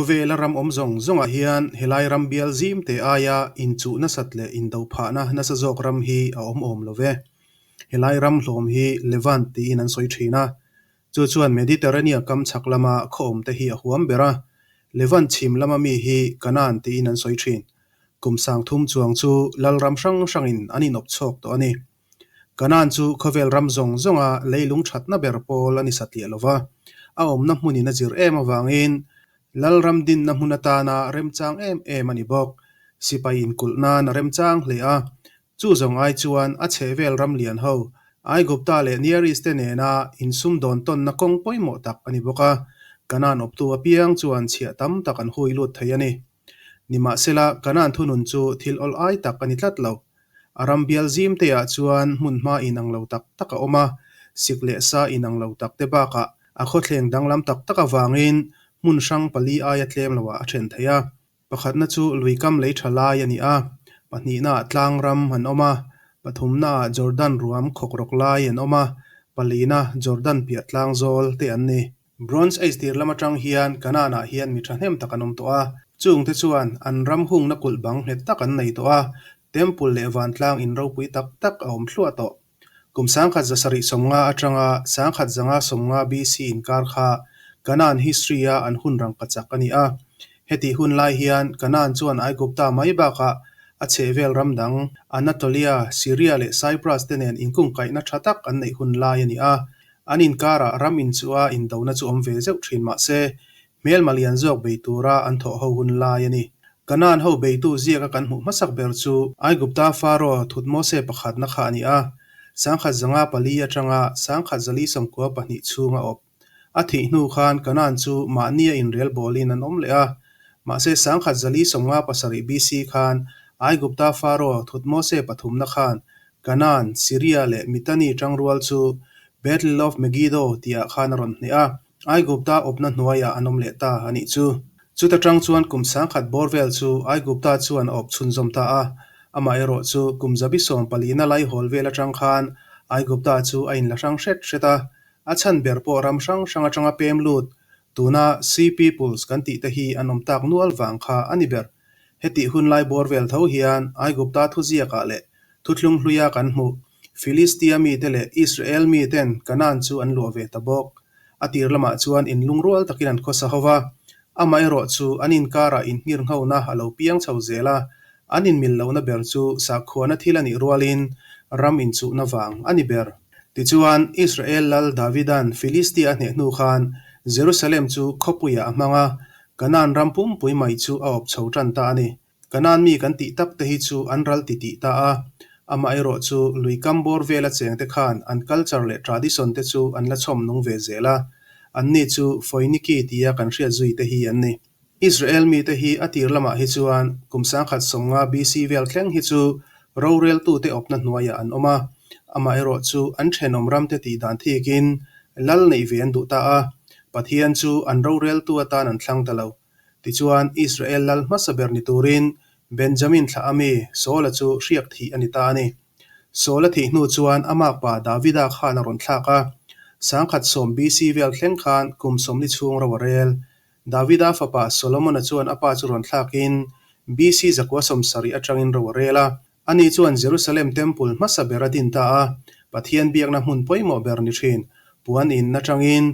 Khawvela ram awm zawng zawngah hian helai ram bial zim te aia inchuh nasat leh indo phahna nasa zawk ram hi a awm awm lo ve. Helai ram hlawm hi Levant tiin an sawi thin a. Chu chuan Mediterranea kam chhak lama khaw awm te hi a huam ber a. Levant chhim lama mi hi Canaan tiin an sawi thin. Kum 3000 chuang chu lalram hrang hrangin an inawp chhawk tawh a ni. Kanaan chu khawvel ram zawng zawnga leilung thatna ber pawl a ni satliah lo va, a awmna hmunin a zir em avangin Lalram dinna hmun atana remchang em em a ni bawk. Sipai inkulh nan a remchang hle a, chu zawng ai chuan a chhehvel ram lian ho, Aigupta leh Near East te nena insumdawn tawnna kawng pawimawh tak a ni bawk a, Kanaan awptu apiang chuan chhiah tam tak an hui lut thei a ni. Nimahsela, Kanaan thunun chu thil awl ai tak a ni tlat lo. A ram bial zim te ah chuan hmun hma inang lo tak tak a awm a, sik leh sa inang lo tak te bakah a khawthleng danglam tak tak avangin hmun hrang pali aia tlem lo ah a then thei a. Pakhatna chu luikam lei tha lai a ni a, pahnihna ah tlang ram an awm a, pathumna ah Jordan ruam khawkrawk lai an awm a, palina Jordan piah tlang zawl te an ni. Bronze Age tir lam atang hian Canaan-ah hian mi thahnem tak an awm tawh a, chungte chuan an ram hungna kulh bang nghet tak an nei tawh a, temple leh vantlang in ropui tak tak a awm thluah tawh. Kum 1770 atanga 1550 BC inkar kha Canaan history-a an hun rangkachak a ni a. Hetih hun lai hian Canaan chuan Aigupta mai bakah a chhehvel ram dang Anatolia, Syria leh Cyprus te nen inkungkaihna tha tak an neih hun lai a ni a. An inkarah ram inchuha indona chu awm ve zeuh thin mah se, hmelma lian zawk bei tura an thawh ho hun lai a ni. Kanaan ho beitu ziaka kan hmuh hmasak ber chu Aigupta Pharaoh Thutmose pakhatna kha a ni a, 1104 atanga 1492 chhunga awp. A thih hnu khan Kanaan chu mahnia inrel bawlin an awm leh a, mahse 1457 BC khan Aigupta Pharaoh Thutmose pathumna khan Kanaan, Syria leh Mitanni tangrual chu Battle of Megiddo tihah khan a rawn hneh a, Aigupta awpna hnuaiah an awm leh ta a nih chu. Chuta tang chuan kum 1000 bawr vel chu Aigupta chuan a awp chhunzawm ta a, amaherawh chu kum 140na laihawl vel atang khan Aigupta chu a inla hrang hret hret a, a chhan ber pawh ram hrang hrang atanga pem lut, tuna Sea Peoples kan tih te hi an awm tak nual vang kha a ni ber. Hetih hun lai bawr vel tho hian Aigupta thuziakah leh Thuthlung hluia kan hmuh, Filistia mite leh Israel miten Kanaan chu an luah ve ta bawk. A tir lamah chuan inlungrual takin an khawsa ho va, amaherawh chu an inkarah inhngirnghona a lo piang chho zel a, an inmil lohna ber chu sakhuana thil a nih rualin ram inchuhna vang a ni ber. Tichuan, Israel lal Davida'n Filistia a hneh hnu khan Jerusalem chu khawpuiah a hmang a, Kanaan ram pumpui mai chu a awp chho tan ta a ni. Kanaan mi kan tih tak te hi chu an ral ti tih ta a, amaherawh chu lui kam bawr vela cheng te khan an culture leh tradition te chu an la chhawm nung ve zel a, anni chu Foiniki tia kan hriat zui te hi an ni. Israel mite hi a tir lamah hi chuan kum 1050 BC vel thleng hi chu roreltute awpna hnuaiah an awm a, amaherawh chu an thenawm ramte tih dan thikin lal neih ve an duh ta a, Pathian chu an roreltu atan an thlang ta lo. Tichuan, Israel lal hmasa ber ni turin Benjamin thlah a mi Saula chu hriak thih a ni ta a ni. Saula thih hnu chuan a makpa Davida khan a rawn thlak a, 1010 BC vel thleng khan kum 40 chhung ro a rel. Davida fapa Solomona chuan a pa chu rawn thlakin BC 970 atangin ro a rel a. Ani chuan Jerusalem Temple hmasa ber a din ta a, Pathian biakna hmun pawimawh ber ni thin. Puan in atangin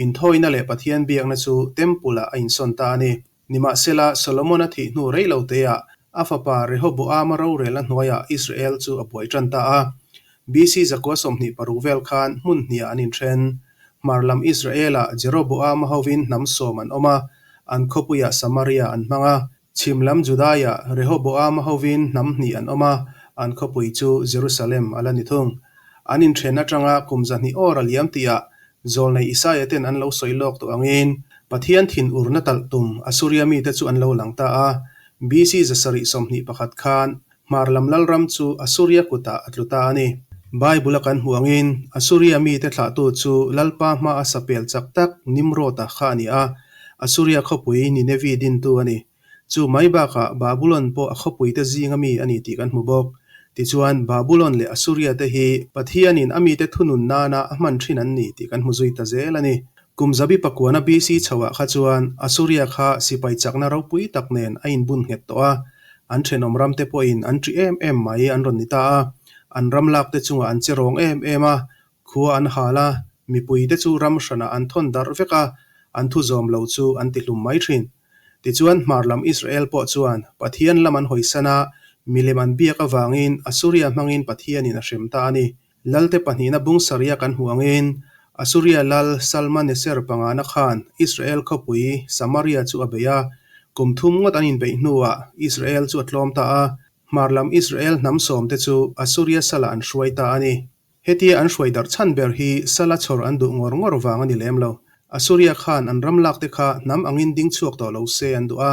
inthawina leh Pathian biakna chu Temple-ah a insawn ta a ni. Nimahsela, Solomon-a thih hnu rei lo teah a fapa Rehoboam-a rorelna hnuaiah Israel chu a buai tan ta a. BC 926 vel khan hmun hniah an inthen. Hmar lam Israel-ah Jeroboam-a hovin hnam sawm an awm a, an khawpuiah Samaria an hmang a. Chhim lam Judaia Rehoboam-a hovin hnam hnih an awm a, an khawpui chu Jerusalem a la ni thung. An inthen atanga kum 200 awr a liam tihah Zawlnei Isaia ten an lo sawi lawk tawh angin Pathian thin urna talh tum Assuria mite chu an lo lang ta a. BC 721 khan Hmar lam Lalram chu Assuria kutah a tlu ta a ni. Bible-a kan hmuh angin Assuria mite thlahtu chu Lalpa hmaa a sapel chak tak Nimrod-a kha a ni a, Assuria khawpui Ninevi dintu a ni. Chu mai bakah Babulon pawh a khawpuite zinga mi a ni tih kan hmu bawk. Tichuan, Babulon leh Assuria te hi Pathianin a mite thunun nana a hman thin an ni tih kan hmu zui ta zel a ni. Kum zabi pakuana BC chhoah kha chuan Assuria kha sipai chakna ropui tak nen a inbun nghet tawh a, an thenawm ramte pawhin an ṭih em em mai an rawn ni ta a. An ram lakte chungah an che rawng em em a, khua an hal a, mipuite chu ram hranah an thawn darh vek a, an thu zawm lo chu an tihlum mai thin. Tichuan, hmar lam Israel pawh chuan Pathian lam an hawisan a, milem an biak avangin Assuria hmangin Pathianin a hrem ta a ni. Lalte pahnihna bung sarih a kan hmuh angin, Assuria lal Salmaneser pangana khan Israel khawpui Samaria chu a bei a, kum thum ngawt an inbeih hnuah Israel chu a tlawm ta a, hmar lam Israel hnam sawmte chu Assuria salah an hruai ta a ni. Hetia an hruai darh chhan ber hi sala chhawr an duh ngawr ngawr vang a ni lem lo. Assuria khan an ram lakte kha hnam angin ding chhuak tawh lo se an duh a,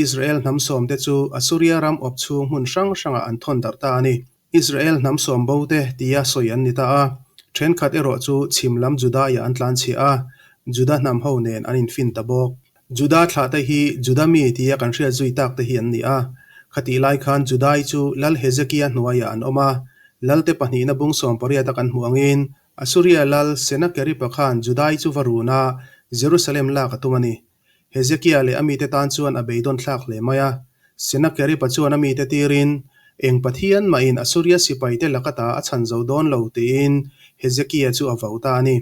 Israel hnam sawmte chu Assuria ram awp chhung hmun hrang hrangah an thawn darh ta a ni. Israel hnam sawm bo te tia sawi an ni ta a, thenkhat erawh chu chhim lam Judaiah an tlanchhiah a, Juda hnam ho nen an infin ta bawk. Juda thlahte hi Juda mi tia kan hriat zui tak te hi an ni a, khatih lai khan Judai chu Lal Hezekia hnuaiah an awm a, Lalte pahnihna bung 18 a kan hmuh angin Assuria Lal Sennacherib-a khan Judai chu va run a, Jerusalem lak a tum a ni. Hezekia leh a mite tan chuan a beidawn thlak hle mai a. Sennacherib-a chuan a mite tirin, Eng Pathian mahin Assuria sipaite laka ta a chhan zo dawn lo tiin Hezekia chu a vau ta a ni.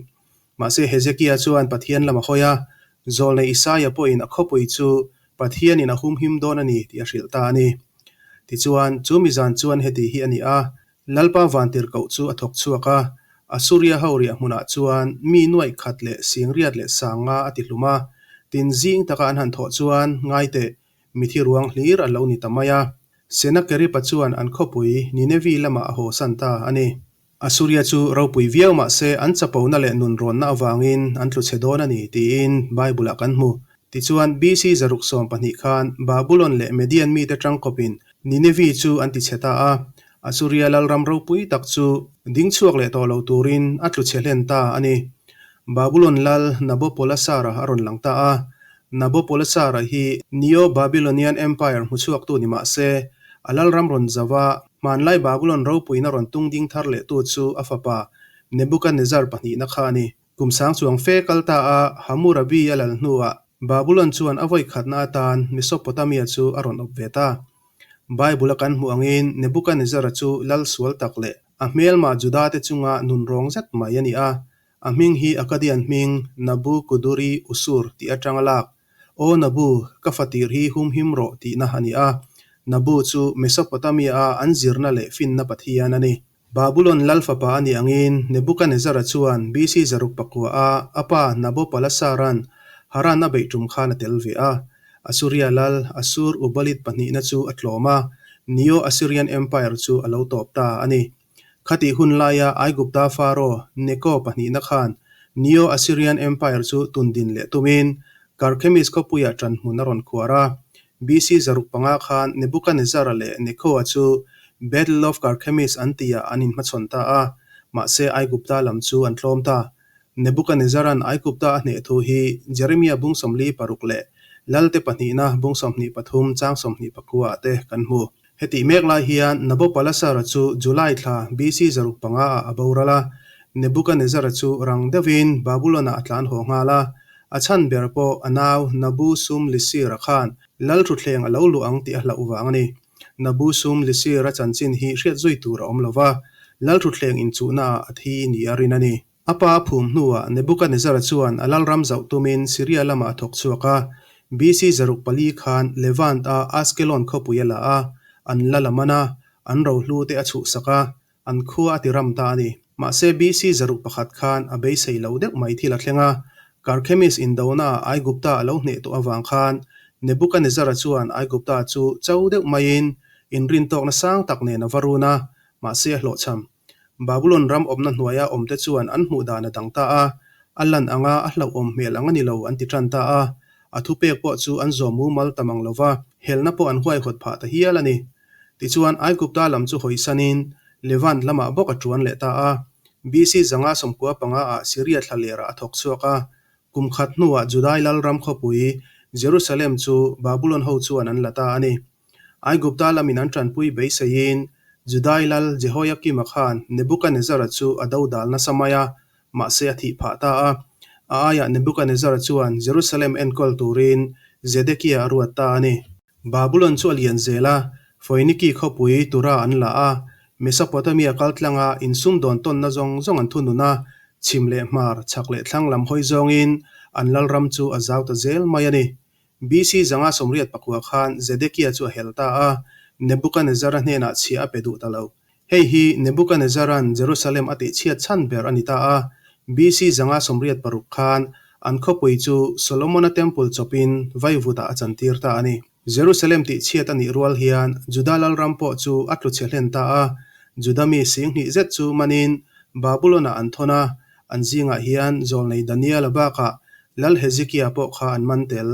Mahse Hezekia chuan Pathian lam a hawi a, Zawlnei Isaia pawhin a khawpui chu Pathianin a humhim dawn a ni tih a hrilh ta a ni. Tichuan, chu mizan chuan heti hi a ni a, Lalpa vantirhkoh chu a thawk chhuak a, Assuria ho riah hmunah chuan mi nuaih khat leh singriat leh sanga a ti hlum a, tin zing taka an han thawh chuan ngaiteh mithi ruang hlir a lo ni ta mai a. Sennacherib-a chuan an khawpui Ninevi lamah a hawsan ta a ni. Assuria chu ropui viau mah se an chapona leh nunrawnna avangin an tlu chhe dawn a ni tiin Bible-ah kan hmu. Tichuan, BC 612 khan Babulon leh Median mite tangkawpin Ninevi chu an ti chhe ta a, Assuria lalram ropui tak chu ding chhuak leh tawh lo turin a tlu chhe hlen ta a ni. Babulon lal Nabopolassar-a a rawn lang ta a. Nabopolassar-a hi Neo-Babylonian Empire hmuchhuaktu ni mah se, a lalram rawn zau a, hmanlai Babulon ropuina rawn tung ding thar lehtu chu a fapa Nebuchadnezzar pahnihna kha a ni. Kum sang chuang fe kal ta a, Hammurabi a lal hnuah Babulon chuan a vawi khatna atan Mesopotamia chu a rawn awp ve ta. Bible-a kan hmuh angin Nebuchadnezzar-a chu lal sual tak leh a hmelma Juda-te chunga nun rawng zet mai a ni a. A hming hi Akkadian hming Nabu-kuduri Usur tih atanga lak, Aw Nabu, ka fatir hi humhim rawh tihna a ni a. Nabu chu Mesopotamia-a an zirna leh finna pathian a ni. Babulon lal fapa a nih angin Nebuchadnezzar-a chuan BC 609 a a pa Nabopolassar-a'n Haran a beih tum khan a tel ve a. Assuria lal Assur-uballit pahnihna chu a tlawm a, Neo-Assyrian Empire chu a lo tawp ta a ni. Khatih hun laia Aigupta Pharaoh Necho pahnihna khan Neo-Assyrian Empire chu tundin leh tumin Carchemish khawpuiah ṭanhmun a rawn khuar a. BC 605 khan Nebuchadnezzar-a leh Necho-a chu Battle of Carchemish an tihah an inhmachhawn ta a, mahse Aigupta lam chu an tlawm ta. Nebuchadnezzar-a'n Aigupta a hneh thu hi Jeremia bung 46 leh Lalte pahnihna bung 23 chang 24 te kan hmu. Hetih mek lai hian Nabopolassar-a chu July thla BC 605 ah a boral a, Nebuchadnezzar-a chu rang deuhin Babulon-ah a tlan haw nghal a. A chhan ber pawh a nau Nabu-sum-lisir-a khan lal thutthleng a lo luh ang tih a hlauh vang a ni. Nabu-sum-lisir-a chanchin hi hriat zui tur a awm lo va, lal thutthleng inchuhnaah a thi ni a rin a ni. A pa a phum hnuah Nebuchadnezzar-a chuan a lalram zauh tumin Syria lamah a thawk chhuak a. BC 604 khan Levant-a Askelon khawpui a la a, an lal a man a, an rohlu te a chhuhsak a, an khua a ti ram ta a ni. Mahse BC 601 khan a beisei lo deuh mai thil a thleng a, Carchemish indonaah Aigupta a lo hneh tawh avang khan Nebuchadnezzar-a chuan Aigupta chu cho deuh maiin inrintawkna sang tak nen a va run a, mahse a hlawhchham. Babulon ram awmna hnuaia awmte chuan an hmuh dan a dang ta a, a lan anga a hlauhawm hmel ang a ni lo an ti tan ta a. A thupek pawh chu an zawm mumal ta mang lo va, helna pawh an huaihawt phah ta hial a ni. Tichuan, Aigupta lam chu hawisanin Levant lamah bawk a tuan leh ta a. BC 595 ah Syria thlalerah a thawk chhuak a. Kum khat hnuah Judai lalram khawpui Jerusalem chu Babulon ho chuan an la ta a ni. Aigupta lamin an tanpui beiseiin Judai lal Jehoiakima khan Nebuchadnezzar-a chu a dodal nasa mai a, mahse a thih phah ta a. A aiah Nebukanezzara chuan Jerusalem enkawl turin Zedekia a ruat ta a ni. Babulon chu a lian zel a, Foiniki khawpui Tura an la a, Mesopotamia kaltlanga insumdawn tawnna zawng zawng an thunun a, chhim leh hmar, chhak leh thlang lam hawi zawngin an lalram chu a zau ta zel mai a ni. BC 189 khan Zedekia chu a hel ta a, Nebukanezzara hnenah chhiah a pe duh ta lo. Hei hi Nebukanezzara'n Jerusalem a tihchhiat chhan ber a ni ta a. BC 186 khan an khawpui chu Solomona Temple chawpin vaivutah a chantir ta a ni. Jerusalem tihchhiat a nih rual hian Juda lalram pawh chu a tlu chhe hlen ta a. Juda mi singhnih zet chu manin Babulon-ah an thawn a, an zingah hian zawlnei Daniela bakah Lal Hezekia pawh kha an man tel.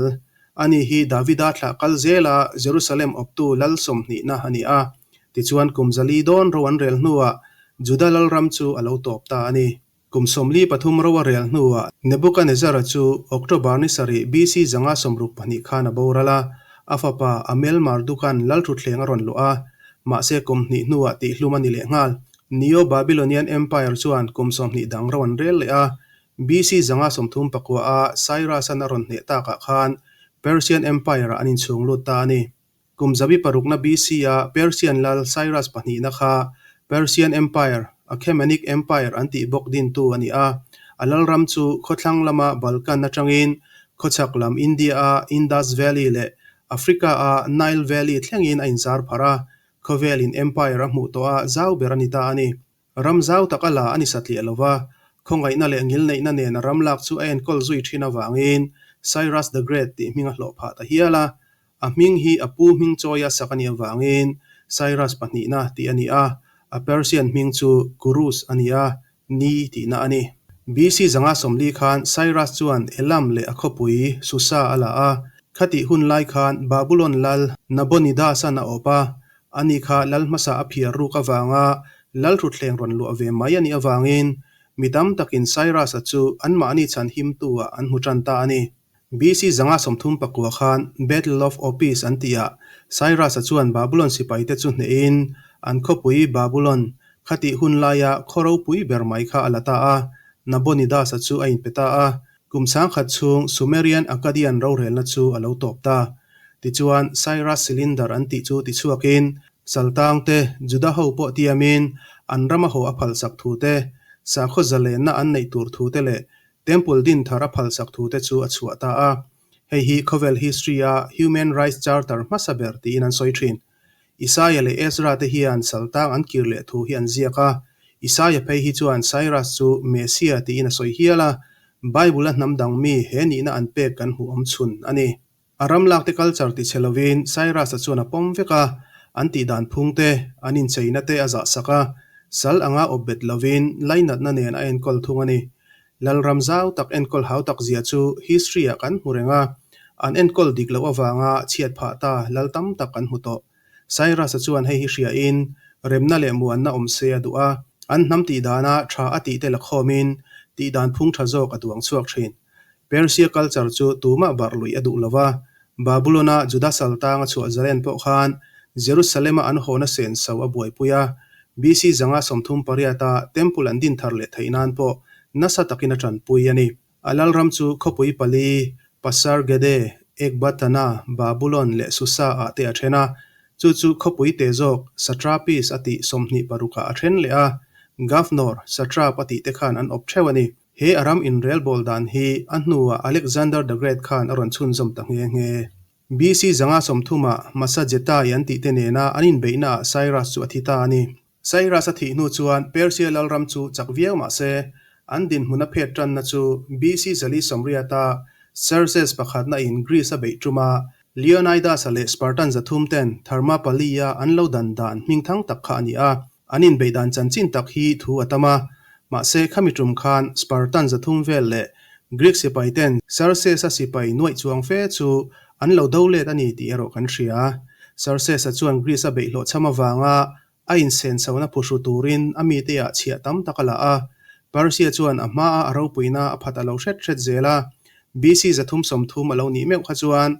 Ani hi Davida thlah kal zela Jerusalem awptu lal sawmhnihna a ni a. Tichuan kum zali dawn ro an rel hnuah Juda lalram chu a lo tawp ta a ni. Kum 43 ro a rel hnuah Nebukanezzara chu October ni sarih BC 162 khan a boral a, a fapa Amel Marduka'n lalthuthleng a rawn luah a, mahse kum hnih hnuah tihhlum a ni leh nghal. Neo-Babylonian Empire chuan kum 20 dang ro an rel leh a, BC 139 a Cyrus-a'n a rawn hneh takah khan Persian Empire-ah an inchhung lut ta a ni. Kum zabi parukna BC a Persian lal Cyrus pahnihna kha Persian Empire, Achaemenid Empire an tih bawk dintu a ni a. A lalram chu khawthlang lama Balkan atangin khawchhak lam India-a Indus Valley leh Africa-a Nile Valley thlengin a inzar pharh a, khawvelin empire a hmuh tawh a zau ber a ni ta a ni. Ram zau tak a la a ni satliah lo va, khawngaihna leh ngilneihna nen a ram lak chu a enkawl zui thin avangin Cyrus the Great tih hming a hlawh phah ta hial a. A hming hi a pu hming chawia sak a nih avangin Cyrus pahnihna tih a ni a, a Persian hming chu Kurus a ni a, Ni tihna a ni. BC 140 khan Cyrus chuan Elam leh a khawpui Susa a la a, khatih hun lai khan Babulon lal Nabonidus-a'n a awp a, Ani kha lal hmasa a phiar ruk avanga lal thutthleng rawn luah ve mai a nih avangin mi tam takin Cyrus-a chu anmahni chhan himtu-ah an hmu tan ta a ni. BC 139 khan Battle of Opis an tihah Cyrus-a chuan Babulon sipaite chu hnehin an khawpui Babulon khatih hun laia khaw ropui ber mai kha a la ta a, Nabonidus-a chu a inpe ta a. Kum sangkhat chhung Sumerian Akkadian rorelna chu a lo tawp ta. Tichuan, Cyrus Cylinder an tih chu tichhuakin, Saltang te, Juda ho pawh tiamin an rama haw a phalsak thu te, sakhaw zalenna an neih tur thu te leh Temple din thar a phalsak thu te chu a chhuah ta a. Hei hi khawvel history-a Human Rights Charter hmasa ber tiin an sawi thin. Isaia leh Ezra te hian Saltang an kir leh thu hi an ziak a. Isaia phei hi chuan Cyrus chu Messiah tiin a sawi hial a, Bible-a hnam dang mi he nihna an pek kan hmuh awm chhun a ni. A ram lakte culture ti chhe lovin Cyrus-a chuan a pawm vek a, an tihdan phung te, an incheina te a zahsak a, sal anga awp bet lovin lainatna nen a enkawl thung a ni. Lalram zau tak enkawl hau tak zia chu history-ah kan hmu reng a, an enkawl dik loh avanga chhiat phah ta lal tam tak kan hmu tawh. Cyrus-a chuan hei hi hriain remna leh muanna awm se a duh a, an hnam tihdana tha a tihte la khawmin tihdan phung tha zawk a duang chhuak thin. Persia culture chu tumah barh luih a duh lo va, Babulon-a Juda saltang a chhuah zalen pawh khan Jerusalem-a an hawna senso a buaipui a, BC 138-a Temple an din thar leh theih nan pawh nasa takin a tanpui a ni. A lalram chu khawpui pali, Pasargadae, Ekbatana, Babulon leh Susa-ah te a then a, chu chu khawpui te zawk Satrapis a tih 26-ah a then leh a, Governor, Satrap a tih te khan an awp theuh a ni. He a ram inrelbawl dan hi a hnuah Alexander the Great khan a rawn chhunzawm ta nghe nghe. BC 130-ah Massagetai an tihte nena an inbeihnaah Cyrus chu a thi ta a ni. Cyrus a thih hnu chuan Persia lalram chu chak viau mah se, an dinhmun a phet tanna chu BC 480-a Xerxes pakhatna in Greece a beih ṭuma Leonidas-a leh Spartan 300 ten Thermopylae-a an lo dan dan hmingthang tak kha a ni a. An inbeih dan chanchin tak hi thu a tam a, mahse khami tum khan Spartan 300 vel leh Greek sipai ten Xerxes-a sipai nuaih chuang fe chu an lo do let a ni tih erawh kan hria. Xerxes-a chuan Greece-a beihhlawh chham avanga a insenchhona phuhru turin a mite ah chhiah tam tak a la a, Persia chuan a hmaa a ropuina a phat a lo hret hret zel a. BC 330 a lo nih meuh kha chuan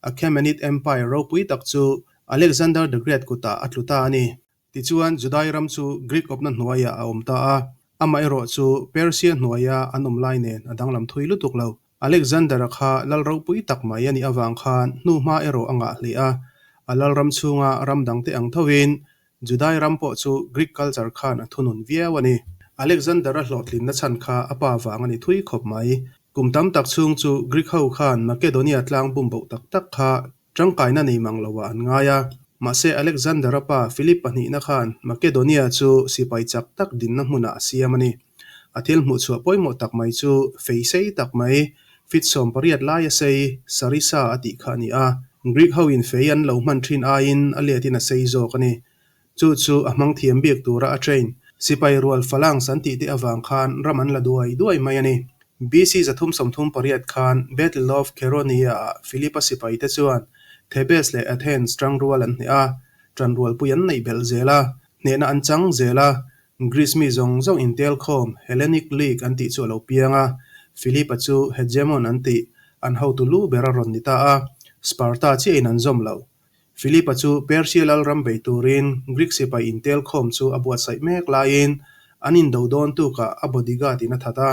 Achaemenid Empire ropui tak chu Alexander the Great kutah a tlu ta a ni. Tichuan, Judai ram chu Greek awpna hnuaiah a awm ta a. Amaherawhchu, Persia hnuaia an awm lai nen a danglam thui lutuk lo. Alexander-a kha lal ropui tak mai a nih avang khan hnuhma erawh a ngah hle a. A lalram chhunga ram dangte ang thovin Judai ram pawh chu Greek culture khan a thunun viau a ni. Alexander-a hlawhtlinna chhan kha a pa vang a ni thui khawp mai. Kum tam tak chhung chu Greek ho khan Makedonia tlang bum boh tak tak kha tangkaina nei mang loah an ngai a. Mahse Alexander-a pa Philip pahnihna khan Makedonia chu sipai chak tak dinna hmunah a siam a ni. A thil hmuhchhuah pawimawh tak mai chu fei sei tak mai, fit 18 laia sei, sarissa a tih kha a ni a. Greek hoin fei an lo hman thin aiin a letin a sei zawk a ni. Chu chu a hmang thiam bik tura a train, sipai rual phalanx an tih te avang khan ram an la duai duai mai a ni. BC 338 khan Battle of Chaeronea-ah Philip-a sipaite chuan Thebes leh Athens tangrual an hneh a, tanrualpui an neih belh zel a, hnehna an chang zel a, Greece mi zawng zawng intelkhawm Hellenic League an tih chu a lo piang a, Philip-a chu hegemon an tih, an hotu lu ber a rawn ni ta a, Sparta chiahin an zawm lo. Philip-a chu Persia lalram bei turin Greek sipai intelkhawm chu a buatsaih mek laiin an indo dawn tukah a bodyguard in a that a.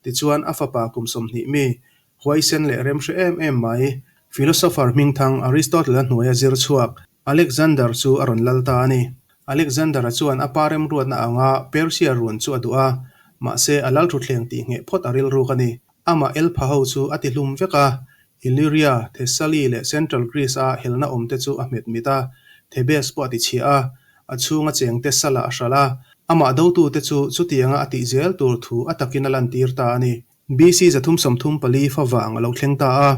Tichuan a fapa kum 20 mi, huaisen leh remhre em em mai, philosopher hmingthang Aristotle-a hnuaia zir chhuak Alexander chu a rawn lal ta a ni. Alexander-a chuan a pa remruatna anga Persia run chu a duh a, mahse a lal thutthleng tih ngheh phawt a rilruk a ni. Amah Elpha ho chu a tihlum vek a, Illyria, Thessaly leh Central Greece-a helna awmte chu a hmet mit a, Thebes pawh a tichhia a, a chhunga chengte salah a hralh a, amah dotute chu chutianga a tih zel tur thu a takin a lantir ta a ni. BC 334 favang a lo thleng ta a,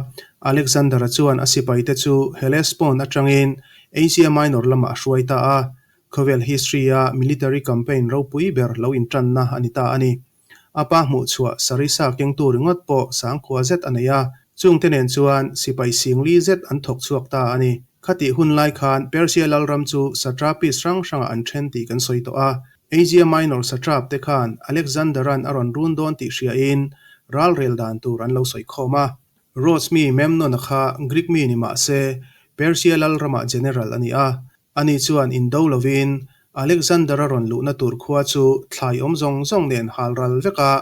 Alexander-a chuan a sipaite chu Hellespont atangin Asia Minor lamah a hruai ta a, khawvel history-a military campaign ropui ber lo intanna a ni ta a ni. A pa hmuhchhuah sarisa kengtu ringawt pawh sangkhua zet a nei a, chungte nen chuan sipai singli zet an thawk chhuak ta a ni. Khatih hun lai khan Persia lalram chu satrapis hrang hrangah an then tih kan sawi tawh a, Asia Minor satrap te khan Alexander-a'n a rawn run dawn tih hriain ralrel dan tur an lo sawi khawm a. Rhodes mi Memnon-a kha Greek mi ni mah se Persia lalramah general a ni a, Ani chuan indo lovin Alexander-a rawn luhna tur khua chu thlai awm zawng zawng nen hal ral vek a,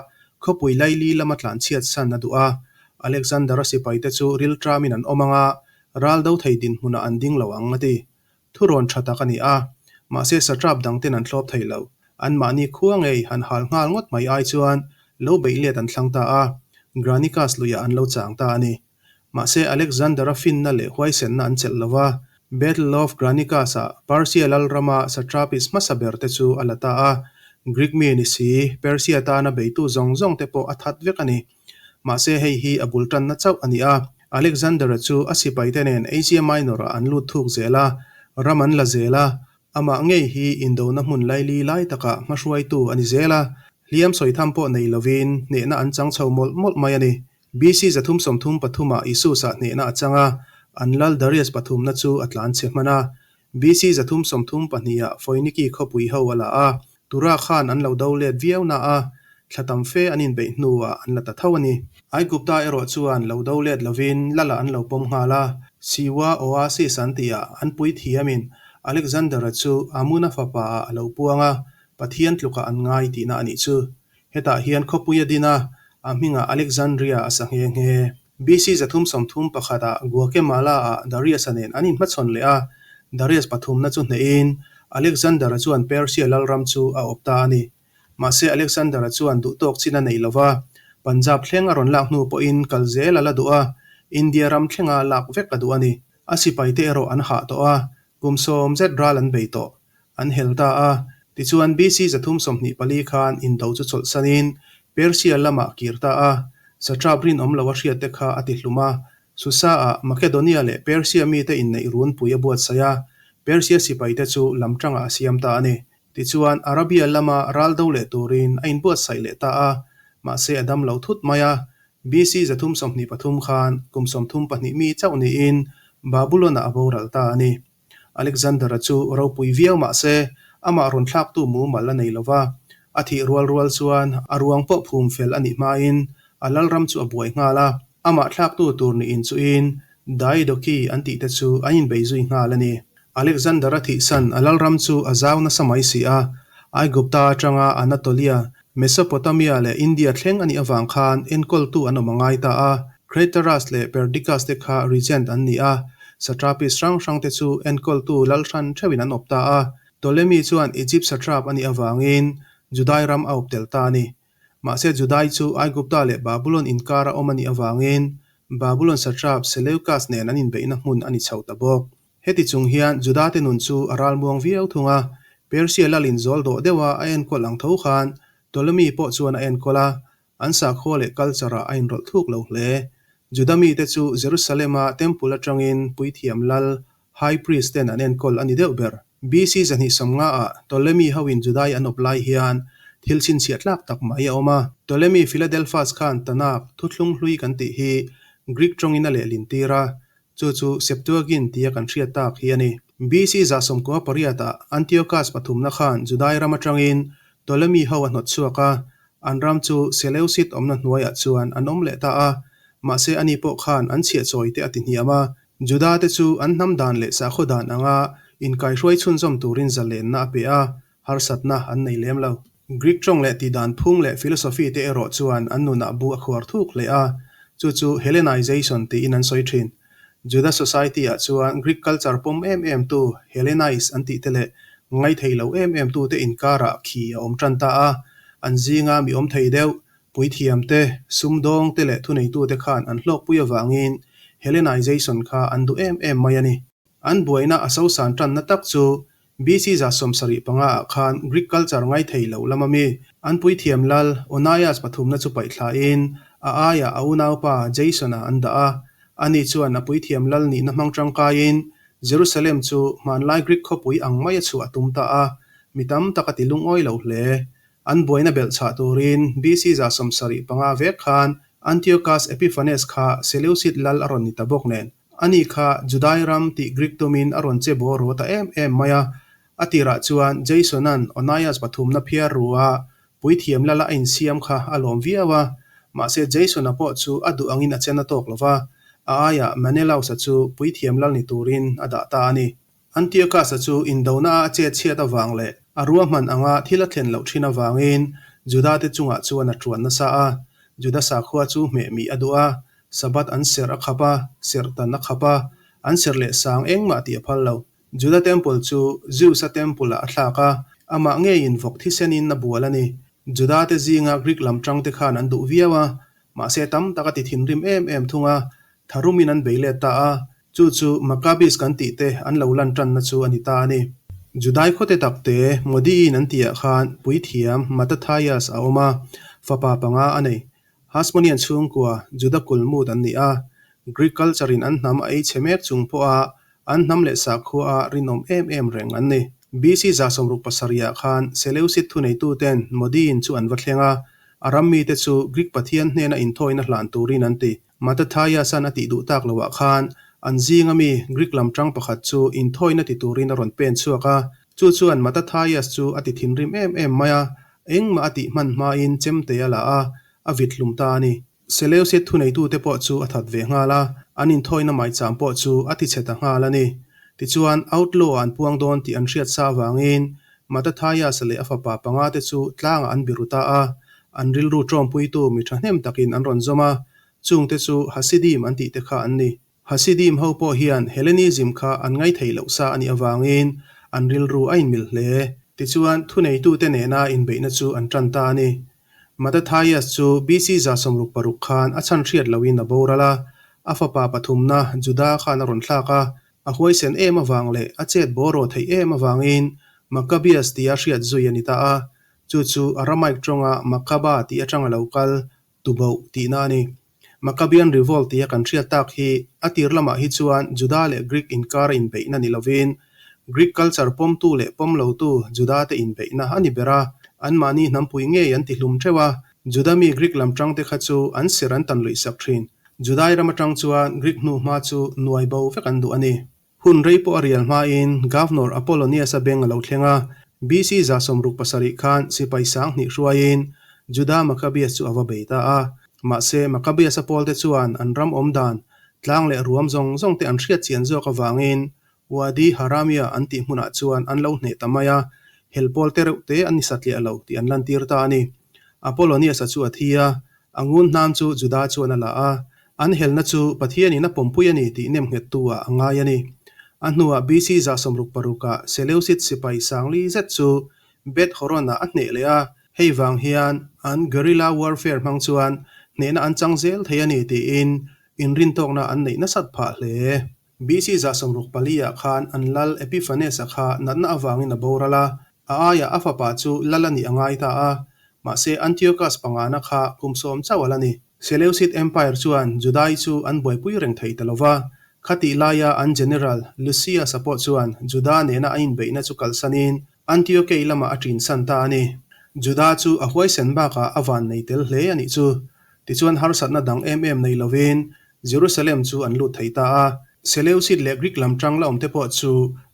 khawpui laili lama tlanchhiat san a duh a. Alexander-a sipaite chu rilṭamin an awm ang a, ral do thei dinhmunah an ding lo ang a ti. Thurawn ṭha tak a ni a, mahse satrap dangten an thlawp thei lo. Anmahni khua ngei han hal nghal ngawt mai ai chuan lo beih let an thlang ta a, Granicus luiah an lo chang ta a ni. Mahse Alexander-a finna leh huaisenna an chelh lo va, Battle of Granicus-ah Persia lalrama satrapis hmasa ber te chu a la ta a, Greek mi ni si, Persia tana beitu zawng zawng te pawh a that vek a ni. Mahse hei hi a bul tanna chauh a ni a, Alexander-a chu a sipaite nen Asia Minor-ah an lut thuk zel a, ram an la zel a, Amah ngei hi indona hmun laili lai takah hmahruaitu a ni zel a, hliam sawi tham pawh nei lovin hnehna an chang chho mawlh mawlh mai a ni. BC 333 ah Isus-ah hnehna a chang a, an lal Darius pathumna chu a tlan chhe hman a. BC 332 ah Foiniki khawpui ho a la a, Tura khan an lo do let viau na a, thla tam fe an inbeih hnuah an la ta tho a ni. Aigupta erawh chuan lo do let lovin Lala an lo pawm nghal a, Siwa Oasis an tihah an puithiamin Alexander-a chu Amuna fapa ah a lo puang a, Pathian tlukah an ngai tihna a nih chu. Hetah hian khawpui a din a, a hmingah Alexandria a sa nghe nghe. BC 331 ah Guakemala-ah Darius-a nen an inhmachhawn leh a, Darius pathumna chu hnehin Alexander-a chuan Persia lalram chu a awp ta a ni. Mahse Alexander-a chuan duhtawk chin a nei lo va, Punjab thleng a rawn lak hnu pawhin kal zel a la duh a, India ram thlenga lak vek a duh a ni. A sipaite erawh an hah tawh a, kum sawm zet ral an bei tawh. An hel ta a, tichuan BC 324 khan indo chu chawlhsanin Persia lamah kir ta a, satrap rinawm lo a hriatte kha a ti hlum a. Susa-ah Makedonia leh Persia mite inneih runpui a buatsaih a, Persia sipaite chu lamtangah a siam ta a ni. Tichuan Arabia lama ral do leh turin a inbuatsaih leh ta a, mahse a dam lo thut mai a. BC 323 khan kum 32 mi chauh niin Babulon-ah a boral ta a ni. Alexander-a chu ropui viau mah se, amah rawn thlaktu mumal a nei lo va. A thih rual rual chuan a ruang pawh phum fel a nih hmain a lalram chu a buai nghal a. Amah thlaktu tur niin chuin Diadochi an tihte chu an inbei zui nghal a ni. Alexander-a thihsan a lalram chu a zau nasa mai si a, Aigupta atanga Anatolia, Mesopotamia leh India thleng a nih avang khan enkawltu an awm a ngai ta a. Craterus leh Perdiccas te kha regent an ni a, satrapies hrang hrang te chu enkawltu lal hran theuhin an awp ta a. Ptolemy chuan Egypt satrap a nih avangin Judai ram a awp tel ta a ni. Mahse Judai chu Aigupta leh Babulon inkara awm a nih avangin Babulon satrap Seleucus nen an inbeihna hmun a ni chho ta bawk. Heti chung hian Judate nun chu a ralmuang viau thung a, Persia lalin zawl dawh deuha a enkawl ang tho khan Ptolemy pawh chuan a enkawl a, an sakhua leh culture ah a inrawlh thuk lo hle. Juda mite chu Jerusalem-a Temple atangin puithiam lal, High Priest, ten an enkawl a ni deuh ber. BC 250 ah Ptolemy hoin Judai an awp lai hian thil chhinchhiah tlak tak mai a awm a. Ptolemy Philadelphus khan Tanakh, Thuthlung Hlui kan tih hi Greek tawngin a lehlin tir a, Chu chu Septuagint tia kan hriat tak hi a ni. BC 18 ah Antiochus pathumna khan Judai ram atangin Ptolemy ho a hnawt chhuak a, an ram chu Seleucid awmna hnuaiah chuan an awm leh ta a. Mahse ani pawh khan an chhiahchawi te a ti hniam a, Juda te chu an hnam dan leh sakhaw dan anga inkaihruai chhunzawm turin zalenna a pe a, harsatna an nei lem lo. Greek tawng leh tihdan phung leh philosophy te erawh chuan an nunah bu a khuar thuk hle a, chu chu Hellenization tiin an sawi thin. Juda society ah chuan Greek culture pawm em em tu Hellenize an tih te leh ngaithei lo em em tu te inkarah khi a awm tan ta a, an zinga mi awm thei deuh, puithiam te, sumdawng te leh thuneitu te khan an hlawkpui avangin Hellenization kha an duh em em mai a ni. An buaina a sosan tanna tak chu BC 75 ah khan Greek culture ngaithei lo lama mi an puithiam lal Onias pathumna chu paih thlain a aiah a unaupa Jason-a an dah a. Ani chuan a puithiam lal nihna hmang tangkaiin Jerusalem chu hmanlai Greek khawpui ang mai a chhuah a tum ta a, mi tam tak a ti lungawi lo hle. An buaina belh chhah turin BC 75 vek khan Antiochus Epiphanes kha Seleucid lal a rawn ni ta bawk nen. Ani kha Judai ram tih Greek tumin a rawn che bawr ru ta em em mai a. A tirah chuan Jason-a'n Onias pathumna phiar ru a, puithiam lala a insiam kha a lawm viau a. Mahse Jason-a pawh chu a duh angin a chen a tawk lo va, a aiah Menelaus-a chu puithiam lal ni turin a dah ta a ni. Antiochus-a chu indona a chet chhiat avang leh a ruahman anga thil a thlen loh thin avangin Juda-te chungah chuan a tuan nasa a. Juda sakhua chu hmeh mih a duh a, Sabbath an serh a khap a, serh tan a khap a, an serh leh sang engmah tih a phal lo. Juda Temple chu Zeus-a Temple-ah a thlak a, amah ngeiin vawk thisenin a bual a ni. Juda-te zinga Greek lam tangte khan an duh viau a, mahse tam tak a ti thinrim em em thung a, tharumin an bei let ta a, chu chu Maccabees kan tih te an lo lan tanna chu a ni ta a ni. Judai khawte takte Modi'in an tihah khan puithiam Mattathias a awm a, fapa panga a nei. Hasmonean chhungkua Juda kulmut an ni a, Greek culture in an hnam a ei chhe mek chung pawha an hnam leh sakhua a rinawm em em reng an ni. BC 67 ah khan Seleucid thuneituten Modi'in chu an va thleng a, a ram mite chu Greek pathian hnena inthawina hlan turin an ti. Mattathias-a'n a tih duh tak loah khan an zinga mi Greek lam tang pakhat chu inthawina ti turin a rawn pen chhuak a. Chu chuan Mattathias chu a ti thinrim em em mai a, engmah a tih hman hmain chemte a la a, a vit hlum ta a ni. Seleucid thuneitute pawh chu a that ve nghal a, an inthawina maicham pawh chu a ti chhe ta nghal a ni. Tichuan, outlaw ah an puang dawn tih an hriat sa avangin Mattathias-a leh a fapa panga te chu tlangah an biru ta a, an rilru ṭawmpuitu mi ṭhahnem takin an rawn zawm a, chungte chu Hasidim an tih te kha an ni. Hasidim ho pawh hian Hellenism kha an ngaithei loh sa a nih avangin an rilru a inmil hle. Tichuan, thuneitute nena inbeihna chu an ṭan ta a ni. Mattathias chu BC 66 khan a chhan hriat lohin a boral a, a fapa pathumna Judah khan a rawn thlak a, A huaisen em avang leh a chet bawraw theih em avangin Maccabeus tia hriat zui a ni ta a, chu chu Aramaic tawnga Makkaba tih atanga lo kal, tuboh tihna a ni. Maccabean Revolt tia kan hriat tak hi a tir lamah hi chuan Juda leh Greek inkara inbeihna ni lovin Greek culture pawmtu leh pawm lotu Juda-te inbeihna a ni ber a, anmahni hnampui ngei an tihlum theuh a, Juda mi Greek lam tangte kha chu an serh an tan luihsak thin. Judai ram atang chuan Greek hnu hma chu nuai bo vek an duh a ni. Hun rei pawh a rial hmain Governor Apollonius-a beng a lo thleng a, BC 67 khan sipai 2000 hruaiin Juda Maccabeus chu a va bei ta a. Mahse, Maccabeus-a pawlte chuan an ram awm dan, tlang leh ruam zawng zawng te an hriat chian zawk avangin Wadi Haramia an tih hmunah chuan an lo hneh ta mai a, hel pawl te reuh te an ni satliah lo tih an lantir ta a ni. Apollonius-a chu a thi a, a ngun hnam chu Juda chuan a la a. An helna chu Pathianin a pawmpui a ni tih nemnghettu-ah a ngai a ni. A hnuah BC 66-ah Seleucid sipai sangli zet chu Beth Horon-ah a hneh leh a, hei vang hian an guerrilla warfare hmang chuan hnehna an chang zel thei a ni tiin inrintawkna an neih nasat phah hle. BC 64-ah khan an lal Epiphanes-a kha natna avangin a boral a, a aiah a fapa chu lal a nih a ngai ta a, mahse Antiochus pangana kha kum sawm chauh a la ni. Seleucid Empire chuan Judai chu an buaipui reng thei ta lo va, khatih laia an general Lucius-a pawh chuan Juda nena a inbeihna chu kalsanin Antiokei lamah a ṭinsan ta a ni. Juda chu a huaisen bakah a van nei tel hle a nih chu. Tichuan harsatna dang em em nei lovin Jerusalem chu an lut thei ta a. Seleucid leh Greek lam ṭang la awmte pawh chu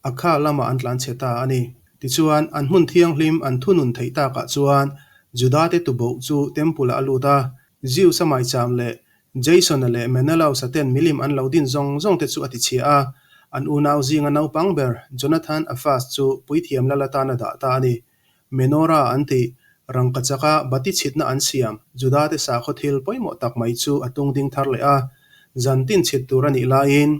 Akha lamah an tlan chhe ta a ni. Tichuan, an hmun thianghlim an thunun theih takah chuan Judate tuboh chu Temple-ah a lut a, Zeus-a maicham leh Jason-a leh Menelaus-a ten milim an lo din zawng zawngte chu a tichhia a, an unau zinga naupang ber Jonathan Aphas chu puithiam lal atan a dah ta a ni. Menorah an tih, rangkachaka bati chhitna an siam Judate sakhaw thil pawimawh tak mai chu a tung ding thar leh a, zan tin chhit tur a nih laiin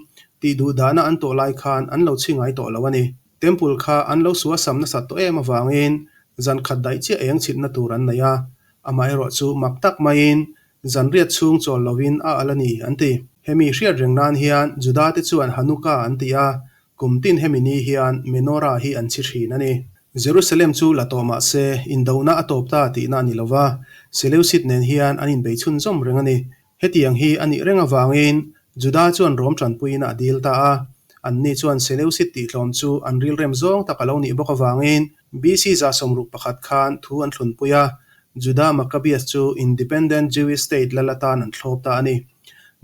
tih duh dahna an tawh lai khan an lo chhi ngai tawh lo a ni. Temple kha an lo suasam nasat tawh em avangin zan khat daih chiah eng chhitna tur an nei a, amaherawhchu mak tak maiin Zanriat chhung chawl lovin a al a ni, an ti. Hemi hriat reng nan hian Judate chuan Hanukkah an ti a, kum tin hemi ni hian Menorah hi an chhi thin a ni. Jerusalem chu la tawh mah se, indona a tawp ta tihna a ni lo va, Seleucid nen hian an inbei chhunzawm reng a ni. Hetiang hi a nih reng avangin Juda chuan Rom tanpuiin a dil ta a, anni chuan Seleucid tihtlawm chu an rilrem zawng tak a lo nih bawk avangin BC 61 khan thu an thlunpui a, Judah Maccabeus chu Independent Jewish State lal atan an thlawp ta a ni.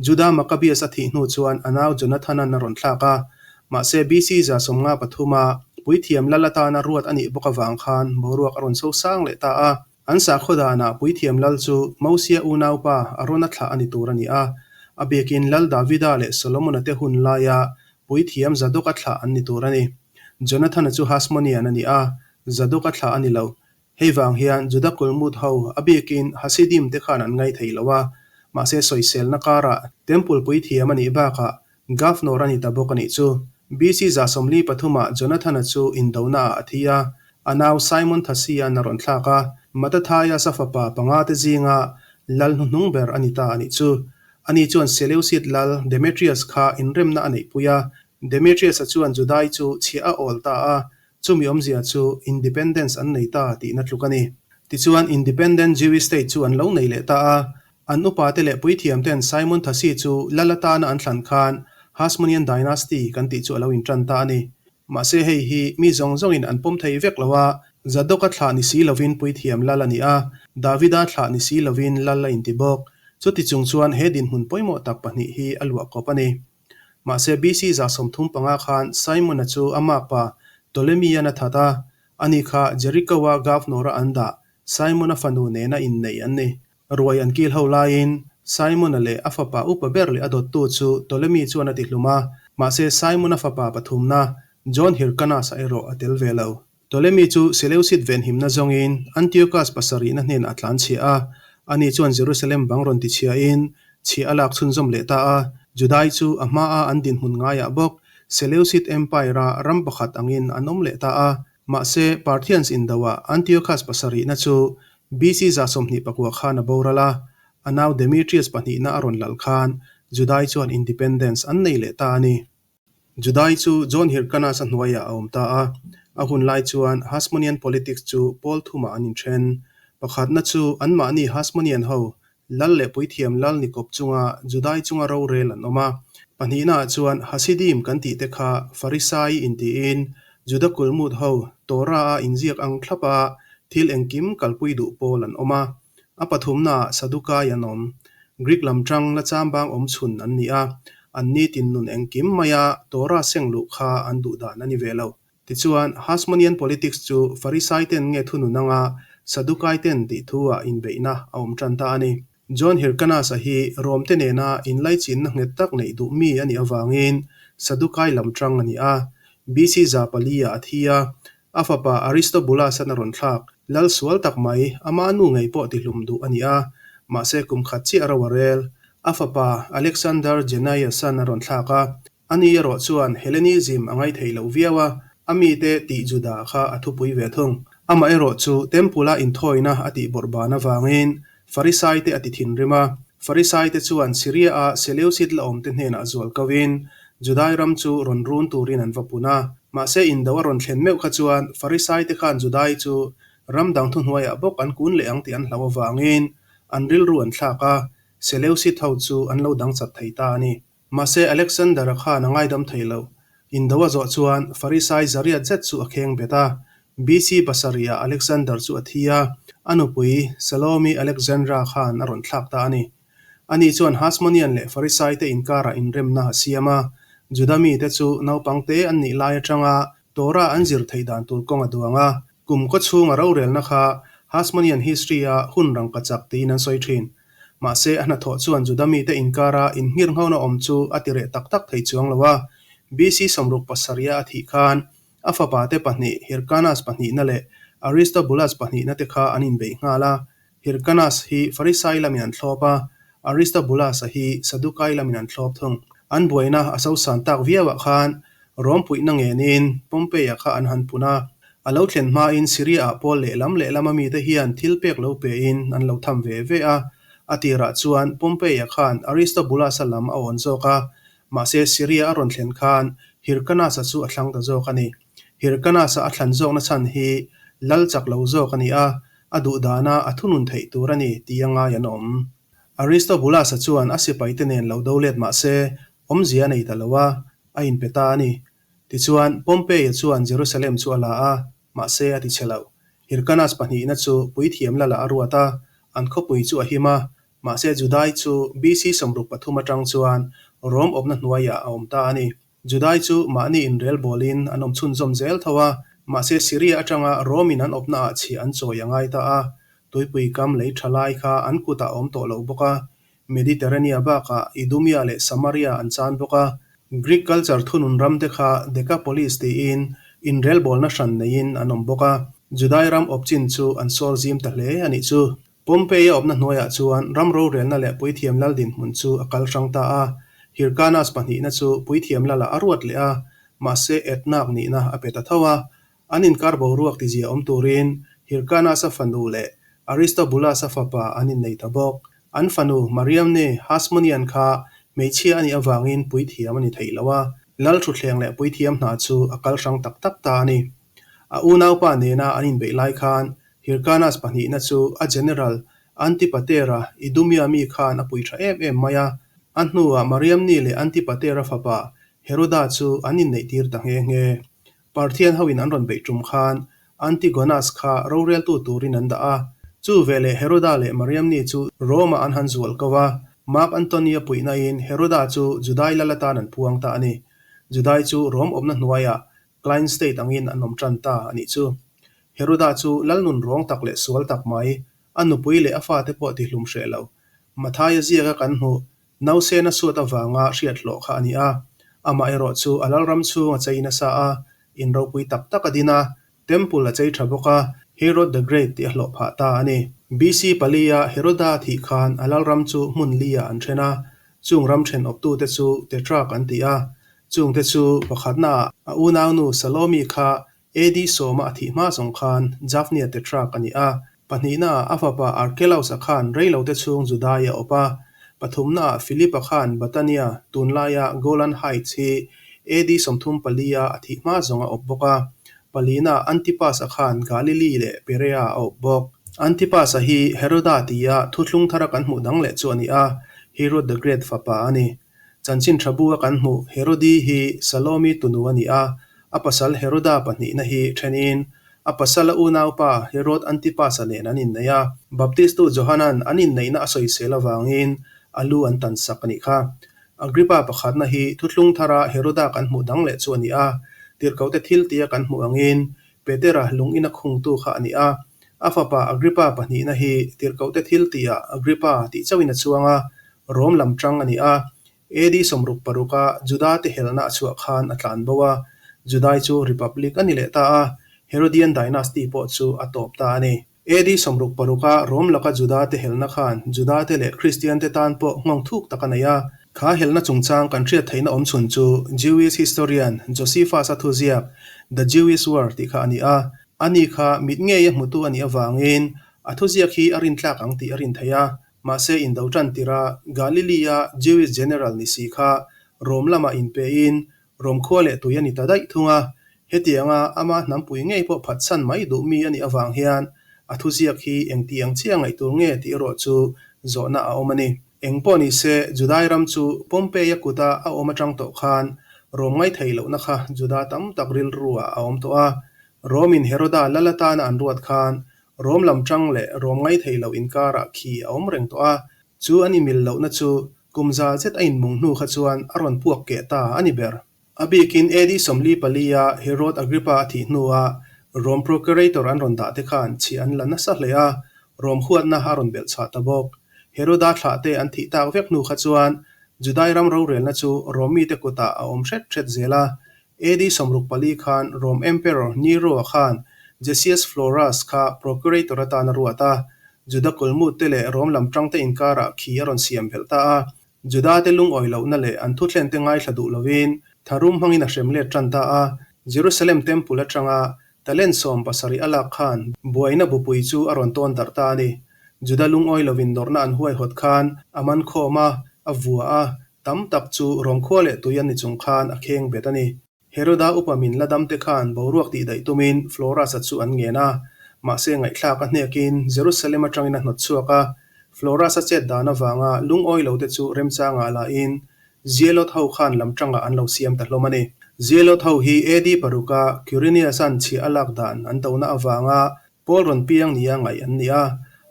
Judah Maccabeus a thih hnu chuan a nau Jonathana'n a rawn thlak a, mahse BC 53 a puithiam lal atana ruat a nih bawk avang khan boruak a rawn so sang leh ta a. An sakhaw danah puithiam lal chu Mosia unaupa Arona thlah a ni tur a ni a, a biakin Lal Davida leh Solomona te hun laia puithiam Zadoka thlah an ni tur a ni. Jonathana chu Hasmonian a ni a, Zadoka thlah a ni lo. Hei vang hian Juda kulmut ho a bikin Hasidim te khan an ngaithei lo a, mahse sawiselna karah Temple puithiam a nih bakah Governor a ni ta bawk a nih chu. BC 43 ah Jonathana chu indona ah a thi a, a nau Simon Thasian a rawn thlak a, Mattathias a fapa panga te zinga lal hnuhnung ber a ni ta a nih chu. Ani chuan Seleucid lal Demetrius kha inremna a neihpui a, Demetrius-a chuan Judai chu chhiah a awl ta a, Chumi awmzia chu Independence an nei ta tihna tluk a ni. Tichuan Independent Jewish State chu an lo nei leh ta a, an upate leh puithiamten Simon Thasi chu lal atana an thlan khan Hasmonean Dynasty kan tih chu a lo intan ta a ni. Mahse hei hi mi zawng zawngin an pawm thei vek lo a, Zadoka thlah ni si lovin puithiam lal a ni a, Davida thlah ni si lovin lal a inti bawk. Chuti chung chuan he dinhmun pawimawh tak pahnih hi a luah kawp a ni. Mahse BC 35 khan Simon-a chu a makpa Ptolemy-a'n a that a, ani kha Jericho-a governor-a an dah Simon-a fanu nena innei an ni. Ruai an kil ho laiin Simon-a leh a fapa upa ber leh a dawttu chu Ptolemy chuan a tihlum a, mahse Simon-a fapa pathumna John Hyrcanus-a erawh a tel ve lo. Ptolemy chu Seleucid venhimna zawngin Antiochus pasarihna hnenah a tlanchhia a, ani chuan Jerusalem bang rawn tichhiain chhiah a lak chhunzawm leh ta a. Judai chu a hmaa an dinhmun ngaiah bawk Seleucid Empire-a ram pakhat angin an awm leh ta a. Mahse, Parthians indoah Antiochus pasarihna chu BC 29 khan a boral a, a nau Demetrius pahnihna a rawn lal khan Judai chuan independence an nei leh ta a ni. Judai chu John Hyrcanus a hnuaiah a awm ta a, a hun lai chuan Hasmonean politics chu pawl thumah an inthen. Pakhatna chu anmahni Hasmonean ho lal leh puithiam lal ni kawp chunga Judai chunga rorel an awm a. Pahnihnaah chuan Hasidim kan tih te kha Farisai intiin Juda kulmut ho Torah-a inziak ang thlapa thil engkim kalpui duh pawl an awm a. A pathumnaah Sadukai an awm. Greek lam tang la chambang awm chhun an ni a, an ni tin nun engkim maia Torah seng luh kha an duh dan a ni ve lo. Tichuan, Hasmonean politics chu Farisai ten nge thunun anga Sadukai ten tih thu ah inbeihna a awm tan ta a ni. John Hyrcanus-a hi Rome te nena inlaichinna nghet tak neih duh mi a nih avangin Sadukai lam tang a ni a, BC 400 ah a thi a, A fapa Aristobulus-a'n a rawn thlak. Lal sual tak mai, ama nu ngei pawh tihlum duh a ni a, mahse kum khat chiah ro a rel. A fapa Alexander Jannaeus-a'n a rawn thlak a, ani erawh chuan Hellenism a ngaithei lo viau a, a mite tih Juda kha a thupui ve thung. Amaherawh chu Temple-a inthawina a tih bawrhban avangin Farisaite a ti thinrim a. Farisaite chuan Syria-a Seleucid la awmte hnenah zual koin Judai ram chu rawn run turin an va pun a. Mahse indo a rawn thlen meuh kha chuan Farisaite khan Judai chu ram dang thuhnuaiah bawk an kun leh ang tih an hlauh avangin an rilru an thlak a, Seleucid ho chu an lo dang chat thei ta a ni. Mahse Alexander-a khan a ngaidam thei lo. Indo a zawh chuan Farisai zariat zet chu a kheng bet a. BC pasarih ah Alexander chu a thi a, a nupui Salome Alexandra khan a rawn thlak ta a ni. Ani chuan Hasmonean leh Farisai te inkarah inremna a siam a, Juda mite chu naupang te an nih lai atanga Torah an zir theih dan tur kawng a duang a. Kum kaw chhunga rorelna kha Hasmonean history-a hun rangkachak tiin an sawi thin. Mahse, a hnathawh chuan Juda mite inkara inngirnghona awm chu a ti reh tak tak thei chuang lo a. BC 67 a thih khan a fapate pahnih Hyrcanus pahnihna leh Aristobulus pahnihna te kha an inbeih nghal a. Hyrcanus hi Farisai lamin an thlawp a, Aristobulus-a hi Sadukai lamin an thlawp thung. An buaina a sosan tak viauah khan Rom puihna ngenin Pompey-a kha an han pun a. A lo thlen hmain Syria-ah Paul lehlam lehlam a mite hian thil pek lo pein an lo tham ve ve a. A tirah chuan Pompey-a khan Aristobulus-a lam a awn zawk a, mahse Syria a rawn thlen khan Hyrcanus-a chu a thlang ta zawk a ni. Hyrcanus-a a thlan zawkna chhan hi lal chak lo zawk a ni a, a duhdana a thunun theih tur a ni tih a ngai an awm. Aristobulus-a chuan a sipaite nen lo do let mah se, awmzia a nei ta lo a, a inpe ta a ni. Tichuan, Pompey-a chuan Jerusalem chu a la a, mahse a ti chhe lo. Hyrcanus pahnihna chu puithiam lala a ruat a, an khawpui chu a him a, mahse Judai chu BC 63 atang chuan Rom awpna hnuaiah a awm ta a ni. Judai chu mahni inrel bawlin an awm chhunzawm zel tho a, mahse Syria atanga Rom-in an awpnaah chhiah an chawi a ngai ta a, tuipui kam lei tha lai kha an kutah a awm tawh lo bawk a, Mediterranea bakah Idumea leh Samaria an chan bawk a, Greek culture thunun ramte kha Decapolis tiin inrelbawlna hran neiin an awm bawk a, Judai ram awp chin chu an sawr zim ta hle a nih chu. Pompey-a awpna hnuaiah chuan ram rorelna leh puithiam lal dinhmun chu a kal hrang ta a, Hyrcanus pahnihna chu puithiam lalah a ruat leh a, mahse etnak nihna a pe ta tho a. An inkar boruak tizia awm turin Hyrcanus-a fanu leh Aristobulus-a fapa an innei ta bawk. An fanu Mariamne Hasmonean kha hmeichhia a nih avangin puithiam a ni thei lo a, lal thutthleng leh puithiam hna chu a kal hrang tak tak ta a ni. A unaupa nena an inbeih lai khan Hyrcanus pahnihna chu a general Antipater-a Idumea mi khan a pui tha em em mai a. A hnuah Mariamne leh Antipater-a fapa Heroda chu an inneihtir ta nghe nghe. Parthian hoin an rawn beih tum khan Antigonus kha roreltu turin an dah a. Chu veleh Heroda leh Mariamne chu Rome-ah an han zual ko a. Mark Antony-a puihnain Heroda chu Judai lal atan an puang ta a ni. Judai chu Rome awmna hnuaiah Client state angin an awm tan ta a nih chu. Heroda chu lal nun rawng tak leh sual tak mai, a nupui leh a fate pawh tihlum hreh lo. Mathaia ziaka kan hmuh nausena suat avanga hriat hlawh kha a ni a. Amaherawh chu a lalram chhung a chei nasa a, in ropui tak tak a din a, temple a chei tha bawk a, Herod the Great tih a hlawh phah ta a ni. BC palia Heroda thih khan a lalram chu hmun li-ah an then a, chung ram then awptute chu Tetrarch an ti a, Chungte chu pakhatnaah a unaunu Salomi kha AD sawma a thih hma zawng khan Japhnia Tetrarch a ni a, pahnihnaah a fapa Archelaus-a khan reilote chhung Judai a awp a, pathumnaah Philip-a khan Batania, tunlaia Golan Heights hi AD 34-a a thih hma zawng a awp bawk a, palinaah Antipas-a khan Galilee leh Perea a awp bawk. Antipas-a hi Heroda tia thuthlung thara kan hmuh dang leh chu a ni a, Herod the Great fapa a ni. Chanchin tha bu a kan hmuh Herodi hi Salomi tunu a ni a, a pasal Heroda pahnihna hi thenin a pasala unaupa Herod Antipas-a nen an innei a. Baptistu Johanan an inneihna a sawisel avangin a lu an tan sak a nih kha. Agrippa pakhatna hi thuthlung thara Heroda kan hmuh dang leh chu a ni a, tirhkohte thil tia kan hmuh angin Petera lung ina khungtu kha a ni a. A fapa Agrippa pahnihna hi tirhkohte thil tihah Agrippa tih chauhin a chuang a, Rom lam tang a ni a. AD 66 a Juda te helna a chhuah khan a tlan bo a, Judai chu Republic a ni leh ta a. Herodian dynasty pawh chu a tawp ta a ni. AD 66 a Rom laka Judate helna khan Judate leh Kristiante tan pawh nghawng thuk tak a nei a. Kha helna chungchang kan hriat theihna awm chhun chu Jewish historian Josephus-a thuziak The Jewish War tih kha a ni a. Ani kha mit ngeia hmutu a nih avangin a thuziak hi a rintlak ang tih a rin theih a. Mahse indo tan tirha Galilee-a Jewish general ni si kha Rom lamah inpein Rom khua leh tui a ni ta daih thung a, hetianga ama hnampui ngei pawh phatsan mai duh mi a nih avang hian a thuziak hi engti ang chiah ngaih tur nge tih erawh chu zawhna a awm a ni. Eng pawh ni se, Judai ram chu Pompeia kuta a awm atang tawh khan Rom ngaithei lohna kha Juda tam tak rilru-ah a awm tawh a. Romin Heroda lal atana an ruat khan Rom lam tang leh Rom ngaithei loh inkarah khi a awm reng tawh a, Chu an imil lohna chu kum za zet a inmung hnu kha chuan a rawn puak keh ta a ni ber. A bikin AD 44 a Herod Agrippa a thih hnua Rome Procurator an rawn dah te khan chhi an la nasa hle a, Rome huatna a rawn belh chhah ta bawk. Heroda thlah te an thih tak vek hnu kha chuan Judai ram rorelna chu Rome mite kutah a awm hret hret zel a. AD 64 khan Rome Emperor Nero-a khan Gessius Florus kha Procurator atan a ruat a, Juda kulmut te leh Rom lam tangte inkarah khi a rawn siam belh ta a. Juda te lungawi lohna leh an thuthlente ngaithla duh lovin tharum hmangin a hrem let tan ta a. Jerusalem Temple atanga talent 70 a lak khan buaina bupui chu a rawn tawn darh ta a ni. Juda lungawi lovin nawrhna an huaihawt khan a man khawm a, a vua a, tam tak chu Rom khua leh tui an ni chung khan a kheng bet a ni. Heroda upa min la damte khan boruak tih daih tumin Florus-a chu an ngen a, mahse ngaihthlak a hnekin Jerusalem atangin a hnawt chhuak a. Florus-a chet dan avanga lungawi lote chu remchangah lahin Zealot ho khan lam tangah an lo siam ta hlawm a ni. Zealot ho hi AD paruka Quirinius-a'n chhiah a lak dan an dona avanga Paul rawn piang nia ngaih an ni a,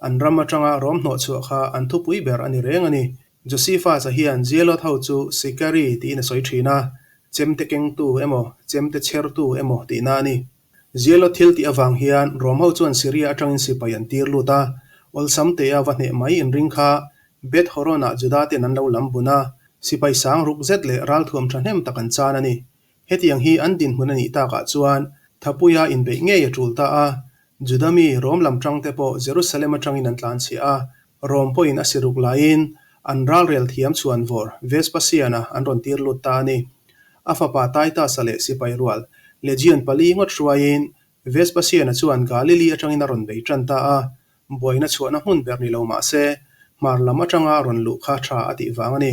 an ram atanga Rom hnawhchhuah kha an thupui ber a ni reng a ni. Josephus-a hian Zealot ho chu Sicarii tiin a sawi thin a, chemte kengtu emaw, chemte chhertu emaw tihna a ni. Zealot thil tih avang hian Rom ho chuan Syria atangin sipai an tir lut a, awlsam tea va hneh mai inring kha Beth Horon-ah Juda ten an lo lam bun a, sipai sang ruk zet leh ralthuam thahnem tak an chan a ni. Hetiang hi an dinhmun a nih takah chuan Thapuia inbeih ngei a tul ta a, Juda mi Rom lam tangte pawh Jerusalem atangin an tlanchhiah a, Rom pawhin a siruk laiin an ralrel thiam chhuan vawr Vespasian-a an rawn tir lut ta a ni. A fapa Titus-a leh sipai rual Legion pali ngawt hruaiin Vespasian-a chuan Galili atangin a rawn bei tan ta a, buaina chhuahna hmun ber ni lo mah se, hmar lam atanga rawn luh kha tha a tih vang a ni.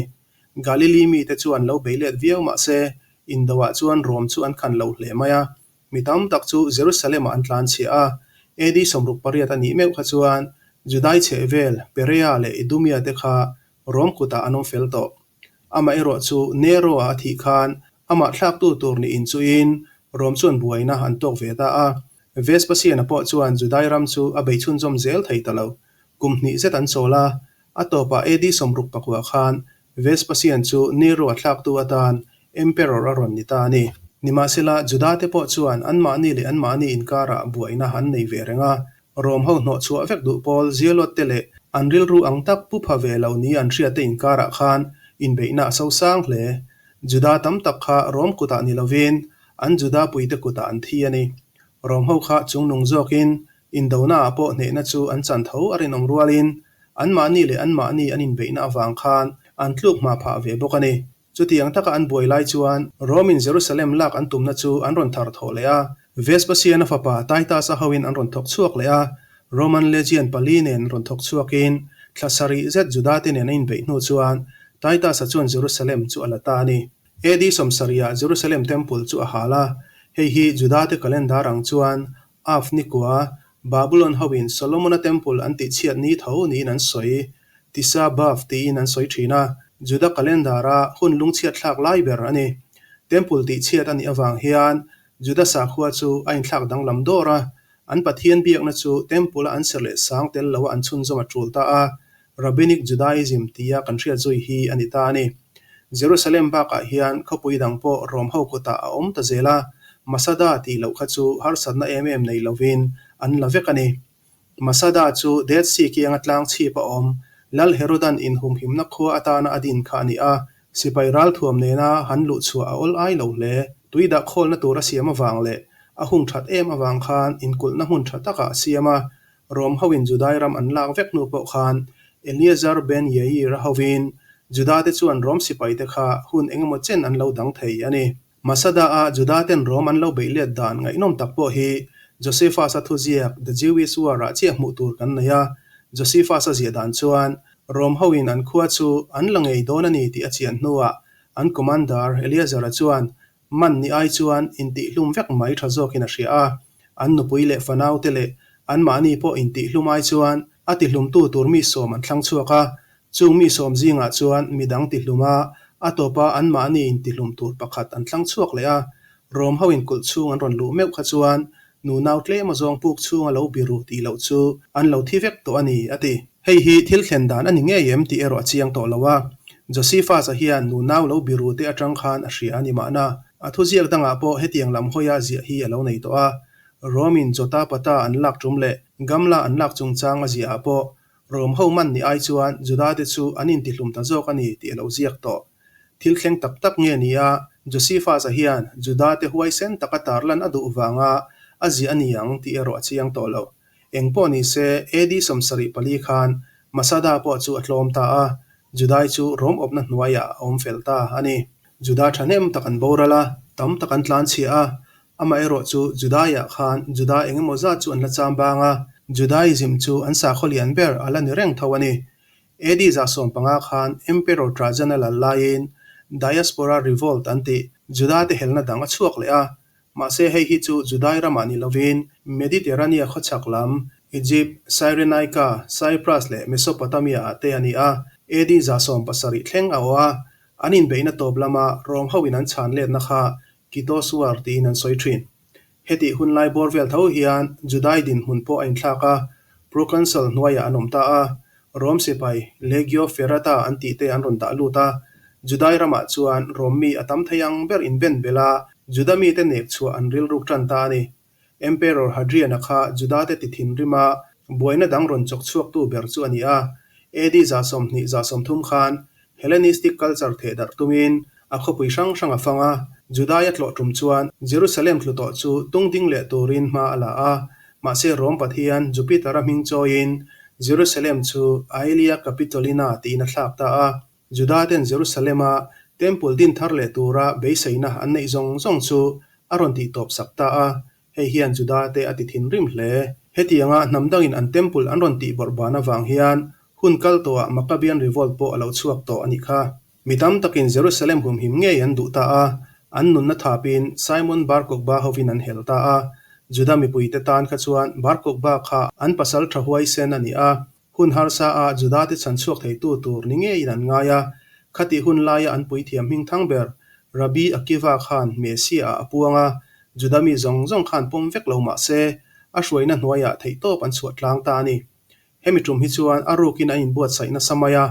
Galili mite chuan lo bei let viau mah se, Indo-ah chuan Rom chu an khan lo hle mai a, mi tam tak chu Jerusalem-ah an tlanchhiah a. AD 68 a nih meuh kha chuan Judai chhehvel Perea leh Idumea te kha Rom kutah an awm fel tawh. Amaherawh chu Nero-a a thih khan amah thlaktu tur nih inchuhin Rom chuan buaina an tawk ve ta a. Vespasian-a pawh chuan Judai ram chu a bei chhunzawm zel thei ta lo. Kum hnih zet an chawl a, a tawpah AD 69 khan Vespasian chu Nero-a thlaktu atan Emperor a rawn ni ta a ni. Nimahsela, Juda-te pawh chuan anmahni leh anmahni inkarah buaina an nei ve reng a, Rom ho hnawh chhuah vek duh pawl Zealot te leh an rilru ang tak pu pha ve lo ni an hriatte inkarah khan inbeihna a sosang hle. Juda tam tak kha Rom kutah ni lovin an Juda puite kutah an thi a ni. Rom ho kha chungnung zawkin Indonaah pawh hnehna chu an chan tho a rinawm rualin anmahni leh anmahni an inbeihna avang khan an tluk hma phah ve bawk a ni. Chutiang taka an buai lai chuan Rome-in Jerusalem lak an tumna chu an rawn thar thawh leh a, Vespasian-a fapa Titus-a hoin an rawn thawk chhuak leh a, Roman Legion pali nen rawn thawk chhuakin thla sarih zet Juda-te nen a inbeih hnu chuan Titus-a chuan Jerusalem chu a la ta a ni. AD 70-ah Jerusalem Temple chu a hal a, hei hi Juda-te calendar ang chuan Av nikua, Babulon hoin Solomona Temple an tihchhiat ni tho niin an sawi. Tisa B'Av tiin an sawi thin a, Juda calendar-a hun lungchhiat thlak lai ber a ni. Temple tihchhiat a nih avang hian Juda sakhua chu a inthlak danglam dawr a, an Pathian biakna chu Temple-a an serh leh sang tel loa an chhunzawm a tul ta a, Rabbinic Judaism tia kan hriat zui hi a ni ta a ni. Jerusalem bakah hian khawpui dang pawh Rom ho kutah a awm ta zel a, Masada tih loh kha chu harsatna em em nei lovin an la vek a ni. Masada chu Dead Sea kianga tlang chhip a awm, Lal Herodan inhumhimna khua atana a din kha a ni a, sipai ralthuam nena han luhchhuah a awl ai lo hle. Tui dah khawlna tur a siam avang leh A hung that em avang khan inkulhna hmun tha takah a siam a. Rom hoin Judai ram an lak vek hnu pawh khan Eleazar ben Yair-a hovin Judate chuan Rom sipaite kha hun engemaw chen an lo dang thei a ni. Masada-a Judaten Rom an lo beih let dan ngaihnawm tak pawh hi Josephus-a thuziak The Jewish War-ah chiah hmuh tur kan nei a. Josephus-a ziah dan chuan Rom hoin an khua chu an la ngei dawn a ni tih a chian hnuah an commander Eleazar-a chuan Man ni ai chuan intihhlum vek mai tha zawkin a hria a, an nupui leh fanaute leh anmahni pawh intihhlum ai chuan a tihlumtu tur mi sawm an thlang chhuak a, chung mi sawm zingah chuan midang tihlum a, a tawpa anmahni intihlum tur pakhat an thlang chhuak leh a. Rom ho inkulh chhung an rawn luh meuh kha chuan nunau tlem azawng puk chhung a lo biru tih loh chu an lo thi vek tawh a ni, a ti. Hei hi thil thlen dan a ni ngei em tih erawh a chiang tawh lo a. Josephus-a hian nunau lo biru te atang khan a hria a ni mahna. A thuziak dangah pawh hetiang lam hawia ziah hi a lo nei tawh a. Rome-in Jotapata an lak tum leh Gamla an lak chungchang a ziahah pawh Rome ho man ni ai chuan Juda-te chu an intihlum ta zawk a ni tih a lo ziak tawh. Thil thleng tak tak nge ni a, Josephus-a hian Juda-te huaisen taka tarlan a duh vanga a ziah a ni ang tih erawh a chiang tawh lo. Eng pawh ni se, AD 74 khan Masada pawh chu a tlawm ta a, Judai chu Rom awpna hnuaiah a awm fel ta a ni. Juda thahnem tak an boral a, tam tak an tlanchhia a, amaherawh chu Judaiah khan Juda eng emaw zat chu an la cham bang a, Judaism chu an sakhaw lian ber a la ni reng tho a ni. AD 15 khan Emperor Trajan a lal laiin Diaspora Revolt an tih Judate helna dang a chhuak leh a, Mahse hei hi chu Judai ramah ni lovin Mediterranea khawchhak lam, Egypt, Cyrenaica, Cyprus leh Mesopotamia ah te a ni a, AD 17 thleng a awh a, an inbeihna tawp lama Rom hoin an chhan letna kha Kitos War tiin an sawi thin. Hetih hun lai bawr vel tho hian Judai dinhmun pawh a inthlak a, Proconsul hnuaiah an awm ta a, Rom sipai Legio Ferrata an tih te an rawn dah lut a, Judai ramah chuan Rom mi a tam thei ang ber inben belh a, Juda mite nek chhuah an rilruk tan ta a ni. Emperor Hadrian-a kha Judate ti thinrim a, buaina dang rawn chawk chhuaktu ber chu a ni a. AD 20 30 khan Hellenistic culture thehdarh tumin a khawpui hrang hrang a fang a, Judaia tlawh tum chuan Jerusalem tlu tawh chu tung ding leh turin hma a la a, mahse Rom pathian Jupiter-a hming chawiin Jerusalem chu Aelia Capitolina tiin a thlak ta a. Judaten Jerusalem-a Temple din thar leh tura beiseina an neih zawng zawng chu a rawn tihtawp sak ta a, Hei hian Judate a ti thinrim hle. Hetianga hnam dangin an temple an rawn tih bawrh ban avang hian hun kal tawhah Maccabean Revolt pawh a lo chhuak tawh a nih kha. Mi tam takin Jerusalem humhim ngei an duh ta a, an nunna thapin Simon Bar Kokhba hovin an hel ta a. Juda mipuite tan kha chuan Bar Kokhba kha an pasal tha huaisen a ni a, Hun harsa a Judate chhan chhuak theitu tur ni ngeiin an ngai a, khatih hun laia an puithiam hming thang ber Rabbi Akiva khan Messiah ah a puang a, Juda mi zawng zawng khan pawm vek lo mah se, a hruaina hnuaiah theihtawp an chhuah tlang ta a ni. Hemi tum hi chuan a rukin an inbuatsaih nasa mai a,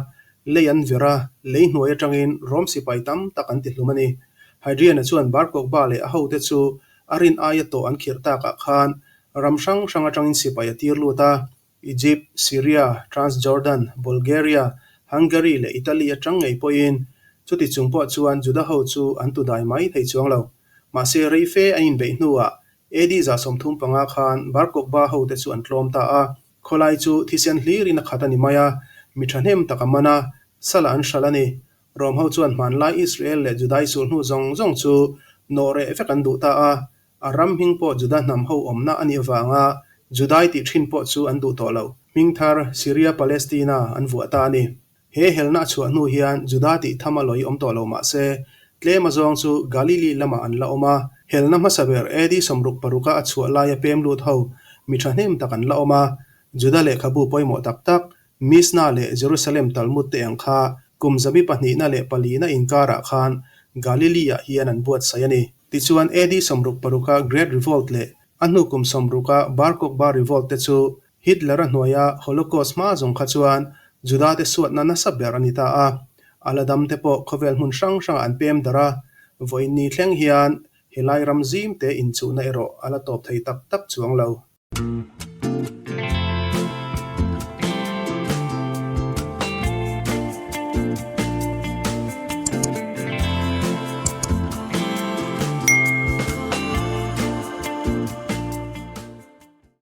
lei an vir a, lei hnuai atangin Rom sipai tam tak an tihlum a ni. Hadrian-a chuan Bar Kokhba leh a hote chu a rin aia tawh an khirh takah khan ram hrang hrang atangin sipai a tir lut a, Egypt, Syria, Transjordan, Bulgaria, Hungary leh Italy atang ngei pawhin chuti chung pawh chuan Juda ho chu an tu dai mai thei chuang lo. Mahse rei fe an inbeih hnuah AD 35 khan Bar Kokhba hote chu an tlawm ta a, khawlai chu thisen hlirin a khat a ni mai a, mi thahnem tak a man a, sala an hralh a ni. Rom ho chuan hmanlai Israel leh Judai sulhnu zawng zawng chu nawh reh vek an duh ta a, A ram hming pawh Juda hnam ho awmna a nih avanga Judai tih thin pawh chu an duh tawh lo. Hming thar Syria Palestina an vuah ta a ni. He helna a chhuah hnu hian Juda tih tham a lawi awm tawh lo mah se, tlem azawng chu Galili lamah an la awm a. Helna hmasa ber AD 66 a a chhuah laia pem lut ho mi thahnem tak an la awm a. Juda lehkhabu pawimawh tak tak Mishnah leh Jerusalem Talmud te ang kha kum zabi pahnihna leh palina inkarah khan Galilee-ah hian an buatsaih a ni. Tichuan AD 66-a Great Revolt leh a hnu kum 60-a Bar Kokhba Revolt te chu Hitler-a hnuaia Holocaust hma zawng kha chuan Juda-te suatna nasa ber a ni ta a. A la dam te pawh khawvel hmun hrang hrangah an pem darh a, vawiin ni thleng hian helai ram zim te inchuhna erawh a la tawp thei tak tak chuang lo.